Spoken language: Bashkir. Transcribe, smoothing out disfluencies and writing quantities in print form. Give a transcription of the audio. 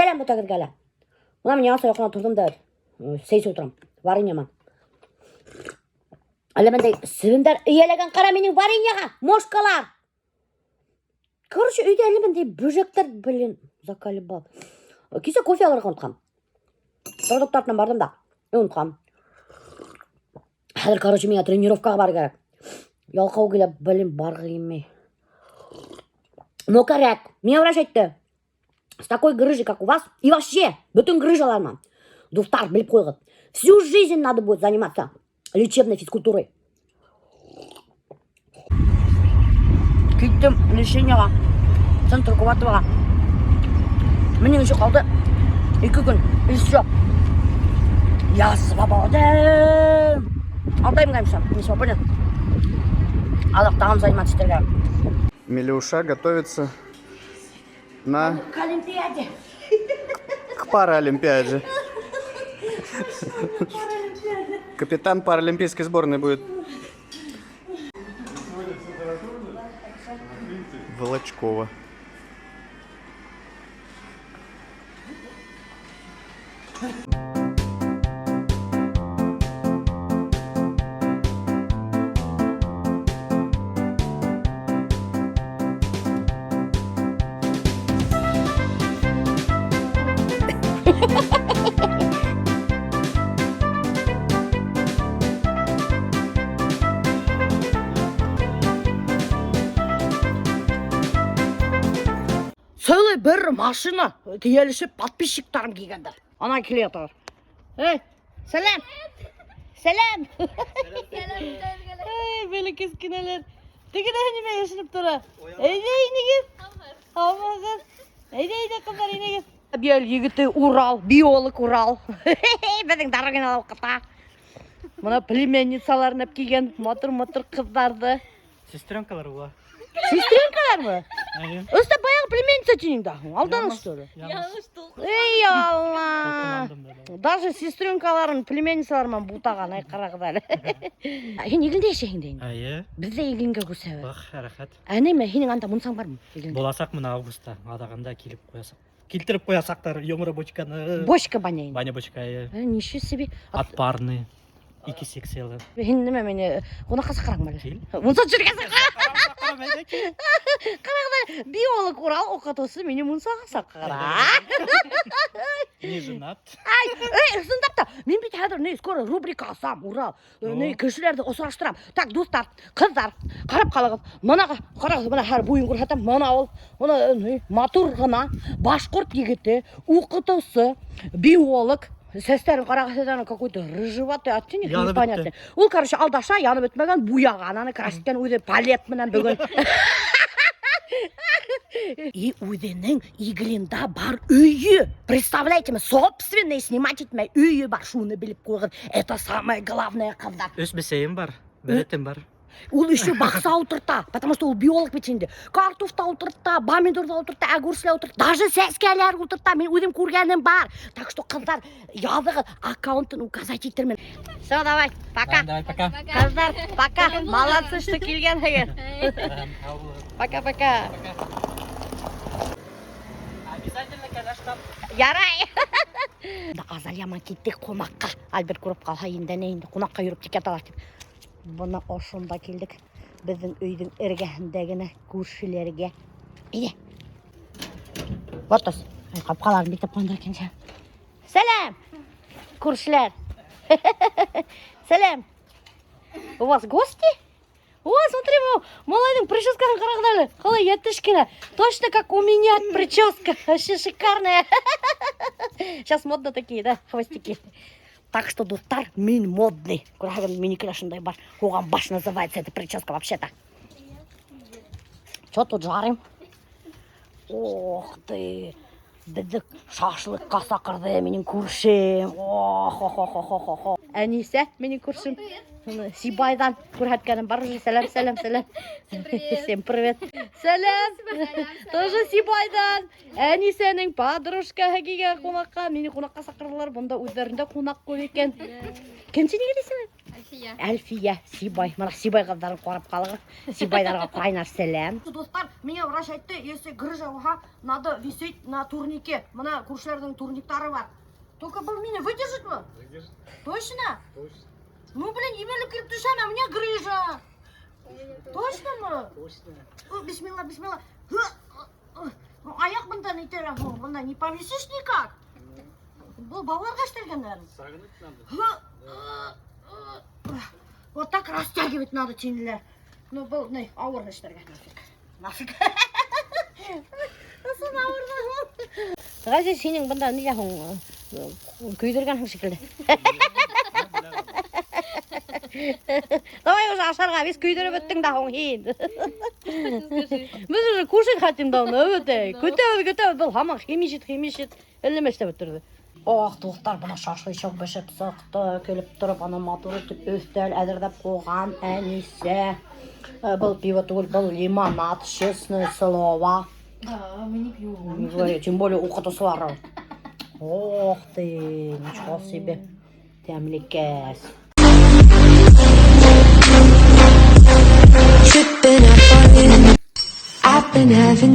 Сәләм бөтәгеҙгә лә. Бына мин яңыса йоҡонан торҙом да сәй эсеп ултырам. Варенье менән. Әллә бындай себендәр эйәләгән ҡара минең вареньеға, мошкалар. Короче, өйҙә әллә бындай бөжәктәр, блин, заколебал. Кисә кофе алырға онотҡан. Продукт артынан барҙым да, онотҡан. Хәҙер, короче, миңә тренировкаға барыр кәрәк. Ялҡау килә, блин, барғы килмәй. Но кәрәк. Миңә врач әйтте. С такой грыжей, как у вас, и вообще, бөтөн грыжалар менән. Дуҫтар, белеп ҡуйығыҙ. Всю жизнь надо будет заниматься лечебной физкультурой. Киттем лечениеға, центр Куватоваға. Минең еще ҡалды 2 көн, и все. Я свободен. Алдайым, конечно, не свободен. Аҙаҡ тағын заниматься итергә. Милюша готовится на... К Олимпиаде. К паралимпиаде. Капитан паралимпийской сборной будет. Волочкова. Целый бер машина тейәлешеп подписчиктарым килгәндәр. Ана килә яталар. Эй, сәләм! Сәләм! Эй, бәләкәс кенәләр. Тегенә нимә йәшенеп тора? Әйҙә инегеҙ. Һаумыһығыҙ. Әйҙә, әйҙә, ҡыҙҙар, инегеҙ. Биол егете Урал, биолог Урал. Беҙҙең Дорогинала уҡыта. Бына племянницаларын алып килгән матур-матур ҡыҙҙарҙы. Сестренкалар була. Сестренкалармы? Әйе. Өҫтә баяғы племянница тинең дә. Алданың, что ли? Яңыш. Эй, Алла. Тулҡынландым да. Даже сестренкаларын племянницалар менән бутаған, ай ҡарағыҙ әле. Һин Иглиндә йәшәйһең дә инде. Әйе. Беҙ ҙә Иглингә күсәбеҙ. Бах, рәхәт. Ә нимә, һинең анда мунсаң бармы? Иглиндә? Буласаҡ мына августта, аҙағында килеп ҡуясаҡ. Килтереп ҡуясаҡтар йомро бочканы. Бочка баня инде. Баня бочка, әйе. Ничего себе. Отпарный. Ике секциялы. Һин нимә мине ҡунаҡҡа саҡыраһыңмы әле? Кил. Мунса төшөрөргә саҡыра. Биолог Урал уҡытыусы мине мунсаға саҡыра. Не женат. Эй, ысынлап та, мин бит хәҙер ни, скоро рубрика асам, Урал. Ни, кешеләрҙе осраштырам. Так, дуҫтар, ҡыҙҙар, ҡарап ҡалығыҙ. Бына ҡарағыҙ, бына һәр буйын күрһәтәм. Бына ул, бына ни, матур ғына башҡорт егете, уҡытыусы, биолог. Сәстәрен ҡарағыҙ, ана какой-то рыжеватый оттенок, Янып непонятный. бөттө. Ул, короче, алдаша, янып бөтмәгән, буяған, аны краситкән үҙе палет менән бөгөн. И үҙенең Иглинда бар өйө. Представляете, мы собственный снимать итмәй өйө бар, шуны белеп ҡуйығыҙ. Это самое главное, ҡыҙҙар. Өс бесәйем бар, бер этем бар. Ул еще баҡса ултырта, потому что ул биолог бит инде. Картоф та ултырта, помидор ҙа ултырта, огурцы ла ултырта, даже сәскәләр ултырта. Мин үҙем күргәнем бар. Так что, ҡыҙҙар, яҙығыҙ, аккаунтын указать итермен. Все, давай, пока. Давай, пока. Ҡыҙҙар, пока. Молодцы, что килгәнһегеҙ. Пока-пока. Обязательно кәләш тап. Ярай. Азалия менән киттек ҡунаҡҡа. Альберт күреп ҡалһа, инде ни инде ҡунаҡҡа йөрөп тик яталар тип. Бына ошонда килдек. Беҙҙең өйҙөң эргәһендә генә күршеләргә. Әйҙә. Вот ос. Ай, ҡапҡаларын бикләп ҡуйғандар икән. Сәләм! Күршеләр. Сәләм. У вас гости? О, смотри, малайҙың прическаһын ҡарағыҙ әле. Ҡалай йәтеш кенә. Точно как у меня прическа. Вообще шикарная. Сейчас модно такие, да, хвостики. Так что, дуҫтар, мин модный. Күрәһегеҙ, минеке лә шундай бар. Һуған баш называется эта прическа вообще-то. Чё тут жарим? Ох ты! Беҙҙе шашлыкҡа саҡырҙы минең күршем. Ох, ох, ох, ох, ох, ох. Әнисә, минең күршем. Сибайҙан күрһәткәнем бар уже. Сәләм, сәләм, сәләм. Всем привет. Сәләм. Тоже Сибайҙан. Әнисәнең подружкаһы килгән ҡунаҡҡа. Мине ҡунаҡҡа саҡырҙылар. Бында үҙҙәрендә ҡунаҡ күп икән. Кем тинегеҙ исеме? Әлфиә. Әлфиә, Сибай. Бына Сибай ҡыҙҙарын ҡарап ҡалығыҙ. Сибайҙарға ҡайнар сәләм. Дуҫтар, миңә врач әйтте, если грыжа булһа, надо висеть на турнике. Бына күршеләрҙең турниктары бар. Только был мине выдержит мы? Выдержит. Точно? Точно. Ну, блин, емелеп килеп төшәм, а у меня грыжа. Точно мы? Точно. О, бисмилла, бисмилла. Ну, аяҡ бында нитер, бында не повисишь никак. Был балаларға эшләнгән, наверное. Согнуть надо. Вот так растягивать надо тинеләр. Ну, был, не, ауыр эшләргә. Нафиг. Нафиг. Ысын ауыр. Ғәзиз, һинең бында нимә һуң? Көйҙөргәнһең шикелле. Давай уже ашарға, беҙ көйҙөрөп бөттөң дә һуң һин. Беҙ уже кушать хотим давно, әбәтәй. Көтәбеҙ, көтәбеҙ, был һаман химичит, химичит. Әллә нимә эшләп бөтөрҙө. Ох, дуҫтар, бына шашлычок бешеп сыҡты, килеп тороп, ана матур итеп өҫтәл әҙерләп ҡуйған Әнисә. Был пиво түгел, был лимонад, честное слово. Да, мы не пьем. Не говорю, тем более уҡытыусылар. Ох ты, ничего себе. Тәмлекәс. Tripping up on you. I've been having